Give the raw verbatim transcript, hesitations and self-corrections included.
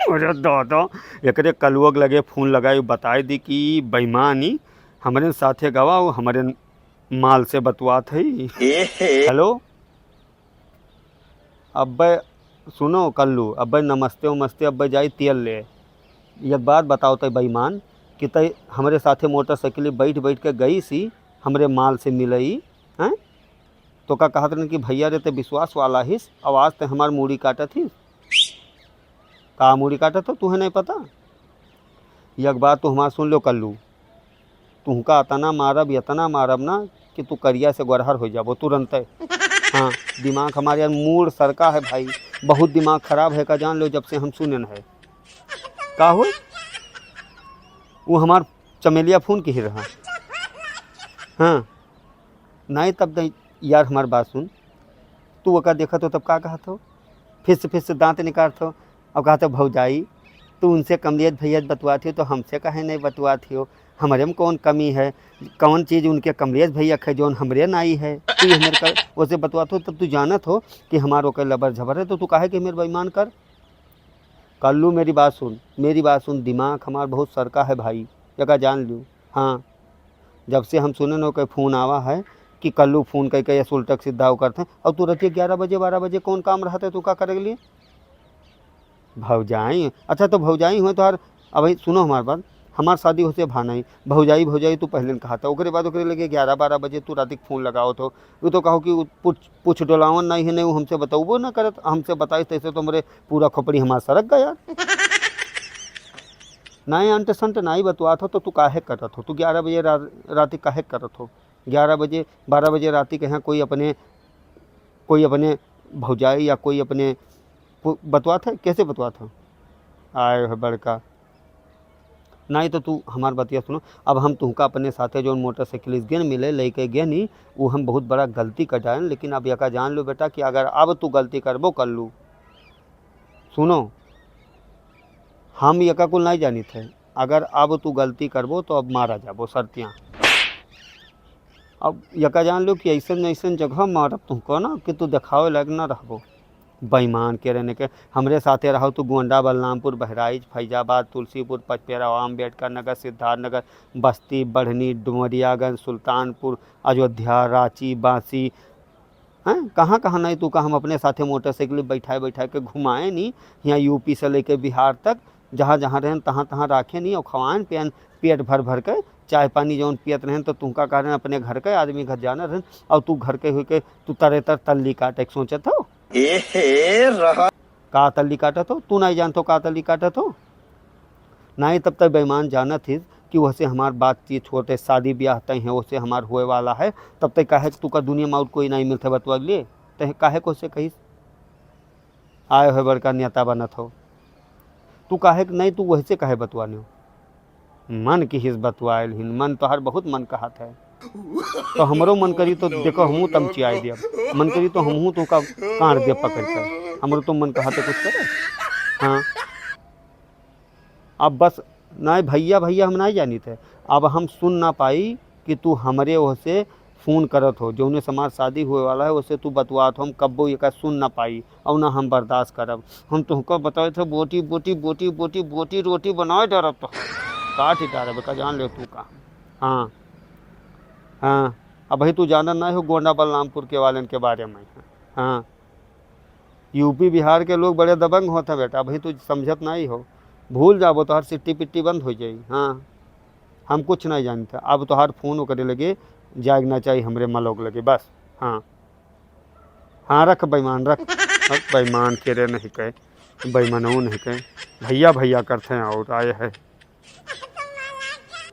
अरे दादा, एकरे कलुआ के लगे फोन लगाई, बताई दी कि बेईमानी हमरे साथे गवा, वो हमरे माल से बतुआत है। हेलो, अब्बे सुनो कल्लू, अब्बे नमस्ते उमस्ते, अब्बे जाई तेल ले। एक बात बताओ तै बेईमान, कि तै हमरे साथे मोटरसाइकिल बैठ बैठ के गई सी हमरे माल से मिलई, हैं? तो का कहत रहन कि भैया रे, तै विश्वास वाला हिस, आवाज तै हमार मूड़ी काटत हिस। का मूड़ी काटत हो, तुहे नहीं पता? एक बात तू हमार सुन लो कल्लू, तुहका अतना मारब, इतना मारब ना कि तू करिया से गोरहर हो जाबो तुरंते। हाँ, दिमाग हमारे यार मूड़ सरका है भाई, बहुत दिमाग खराब है का जान लो, जब से हम सुनेन है। का हो? वो हमार चमेलिया फोन किही रहा। हाँ, नहीं तब नहीं यार, हमार बात सुन, तू ओका देखत हो तब का कहत हो? फिस फिस दांत निकारत हो। अब कहत हो, "भौजाई, तू उनसे कमलेश भैया से बतुआत हो तो हमसे काहे नहीं बतुआत हो? हमरे में कौन कमी है? कौन चीज उनके कमलेश भैया के है जौन हमरे नाई है?" तू ये मेरे का ओसे बतुआत हो तब तू जानत हो कि हमार ओके लबर झबर है, तो तू काहे के मेरे बेईमान कर? कल्लू, मेरी बात सुन, मेरी बात सुन, दिमाग हमार बहुत सरका है भाई, एका जान लू। हाँ, जब से हम सुने न ओके फोन आवा है कि कल्लू फोन कई कई उल्टा सीधा वो करते हैं, और तू रात के ग्यारह बजे, बारह बजे कौन काम रहता है तू का करे के लिए? भौजाई, अच्छा तो भौजाई हुए तो यार, अब भाई सुनो हमार बात, हमार शादी होसे भा नहीं, भौजाई भौजाई तू पहले न कहा था, ओकरे बाद ओकरे लगे ग्यारह बारह बजे तू रात के फोन लगाओ तो, वो तो कहो कि उ-, पूछ पूछ डोलावन नहीं है, नहीं वो हमसे बतौबो ना करत, हमसे बताइस तैसे तो हमरे पूरा खोपड़ी हमार सरक गया यार। नाई अंट संट नाई बतुआत हो तो तू काहे करत हो? तू ग्यारह बजे रा-, राती काहे करत हो? ग्यारह बजे, बारह बजे राती के यहाँ कोई अपने, कोई अपने भौजाई या कोई अपने पु-, बतुआत है? कैसे बतुआत हो? आए हो बड़का। नाई तो तू हमार बतिया सुनो, अब हम तुहका अपने साथे जौन मोटरसाइकिल गेन मिले, लेके गेनी, वो हम बहुत बड़ा गलती कर डालन, लेकिन अब यका जान लो बेटा कि अगर अब तू गलती करबो कर लू, सुनो, हम यका कुल नहीं जानित है, अगर अब तू गलती करबो तो अब मारा जाबो शर्तियाँ। अब यका जान लो कि ऐसन ऐसन जगह मारब तुहको ना कि तू देखावे लायक ना रहबो। बेईमान के रहने के, हमरे साथे रहो तू गोंडा, बलरामपुर, बहराइच, फैजाबाद, तुलसीपुर, पचपेरा, अम्बेडकर नगर, सिद्धार्थ नगर, बस्ती, बढ़नी, डुमरियागंज, सुल्तानपुर, अयोध्या, रांची, बांसी, हैं? कहाँ कहाँ नहीं तू का हम अपने साथे मोटरसाइकिल बैठाए बैठाए के घुमाए नी, यहाँ यूपी से लेके बिहार तक, जहाँ जहाँ रहन तहाँ तहाँ राखे नी और खवाएन पियन पेट भर भर के, चाय पानी जौन पियत रहन तो तुहका कह रहन अपने घर के आदमी घर जाना रहन, और तू घर के हुई के तू तरे तर तल्ली काटे के सोचत हो। एहे रहा। का तल्ली काटत हो? तू नहीं जानत हो का तल्ली काटत हो? नहीं, तब तक बेईमान जानत हिस कि वहसे हमार बातचीत होते, शादी ब्याह तय है, वहसे हमार होए वाला है, तब तक काहे तू का दुनिया में और कोई नहीं मिलते बतवा के लिए, तय काहे को से कहिस? आए हो बड़का नेता बनत हो, तू काहे के नहीं, तू वहसे काहे बतवाने हो? मन की हिस बतवाइल हिन, मन तोहार बहुत मन कहत है। तो हमरो मन करी तो देखो, हमहू तमचियाई दिया, मन करी तो हमहू तो का काट दिया पकड़ कर, हमरो तो मन कहत है कुछ करे। हाँ, अब बस, नहीं भैया, भैया हम नहीं जानित है। अब हम सुन ना पाई कि तू हमरे ओहसे फोन करत हो, जौने से हमार शादी होए वाला है, ओसे तू बतुआत हो, हम कब्बो एका सुन ना पाई और ना हम बर्दाश्त करब। हम तुहको बताए थे, बोटी, बोटी, बोटी, बोटी, बोटी रोटी बनाए डरत हो। काट ही डारब का, जान ले तू का। हाँ, हाँ, अब भाई तू जानत नहीं हो गोंडा बलरामपुर के वालन के बारे में। हाँ, यूपी बिहार के लोग बड़े दबंग होत हैं बेटा, अभी तू समझत नहीं हो, भूल जाबो तोहर सिट्टी पिट्टी बंद हो जाई। हाँ, हम कुछ नहीं जानते। अब तोहार फोन ओकरे लगे जाए के ना चाहिए, हमरे मलोक लगे बस। हाँ, हाँ, रख बेईमान, रख। अब बेईमान के रे नहीं कहे, बेईमानो नहीं कहे, भैया भैया करते हैं और आए है।